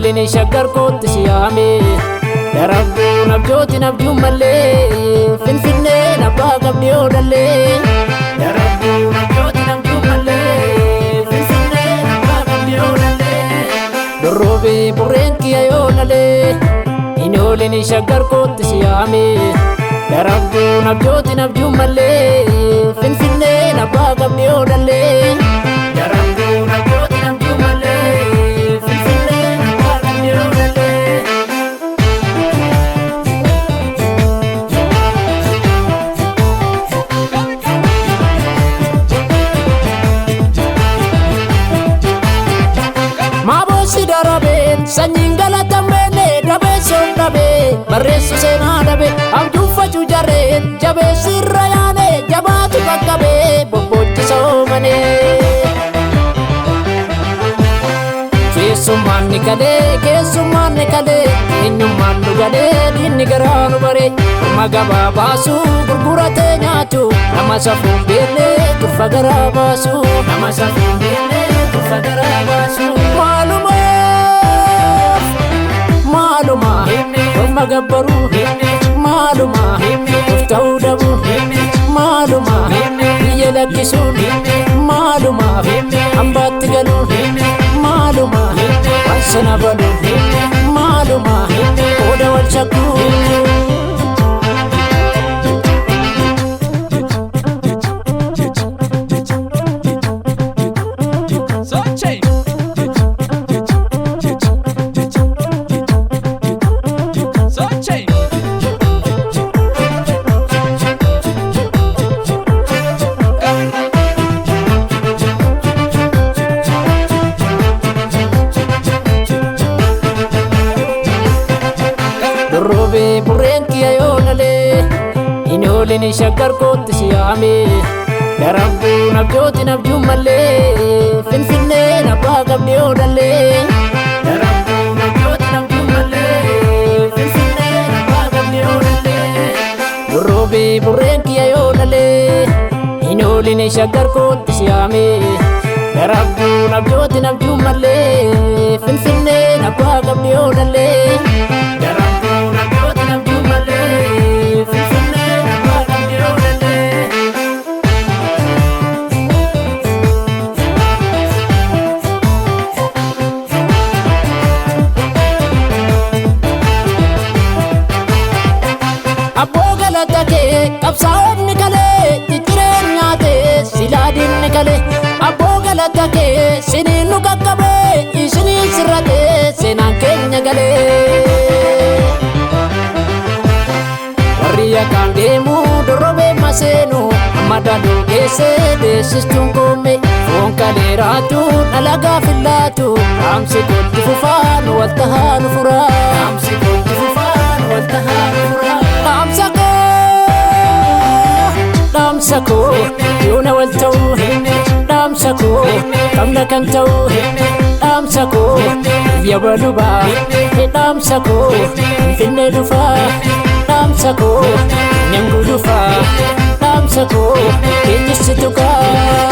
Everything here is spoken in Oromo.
oolin Shaggar kootti si yaame. Darabduun abjootiin abjuun mallee Finfinneen abbaa qabdi yoo dhallee. Darabduun abjootiin abjuun mallee Finfinneen abbaa qabdi yoo dhallee. Dorroobee burreen kiyya yoo dhalee hin oolin Shaggar kootti si yaame. Darabduun abjootiin abjuun mallee Finfinneen abbaa qabdi yoo dhallee. Darabduun abjootiin abjuun mallee Finfinneen abbaa qabdi yoo dhallee. Maaboossi darabeen sanyiin galatambeene dabeessoon dhabee barreessu seenaa dhabe abjuuffachuu jarreen jabeessi irra yaane jabaatu qaqqabee bobbochisa oomanee. Keessummaan ni kalee keessummaan ni kalee eenyummaan nu galee diinni garaa nu bare nama gabaa baasu gurguratee nyaatu nama safuun beekne tuffa garaa baasu nama safuun beekne tuffa garaa baasu. Maalumaaf maaluma orma gabbaruu maaluma of ta'uu dhabu maaluma biyya lakkisuun maalumaaf hambaatti galuun maaluma waan sana baluun maaluma qooda wal shakkuu. Soche. Dorroobee burreen kiyya yoo dhalee hin oolin Shaggar kootti si yaame. Darabduun abjootiin abjuun mallee Finfinneen abbaa qabdi yoo dhallee. Darabduun abjootiin abjuun mallee Finfinneen abbaa qabdi yoo dhallee. Dorroobee burreen kiyya yoo dhalee hin oolin Shaggar kootti si yaame. Darabduun abjootiin abjuun mallee Finfinneen abbaa qabdi yoo dhallee. Darabduun abjootiin abjuun mallee Finfinneen abbaa qabdi yoo dhallee. Abboo galata kee qabsaa'onni kalee ciccireen nyaate silaa diinni kalee. Abboo galata kee siniin nu qaqqabee isiniin sirrate seenaan keenya galee. Warri yakkaan deemu dorrobee maseenu amma daduu geessee deessistuun koome foon kaleeraatu dhalagaa fillaatu dhaamsi kootti fufaa nu waltahaa nu furaa. Dhaamsi kootti fufaa nu waltahaa nu furaa. Dhaamsa koo dhaamsa koo yoona wal ta'uu dhaamsa koo qabna kan ta'uu dhaamsa koo biyya balubaa dhaamsa koo finfinnee dhufaa dhaamsa koo nyanguu dhufaa dhaamsa koo keenyis tuqaa.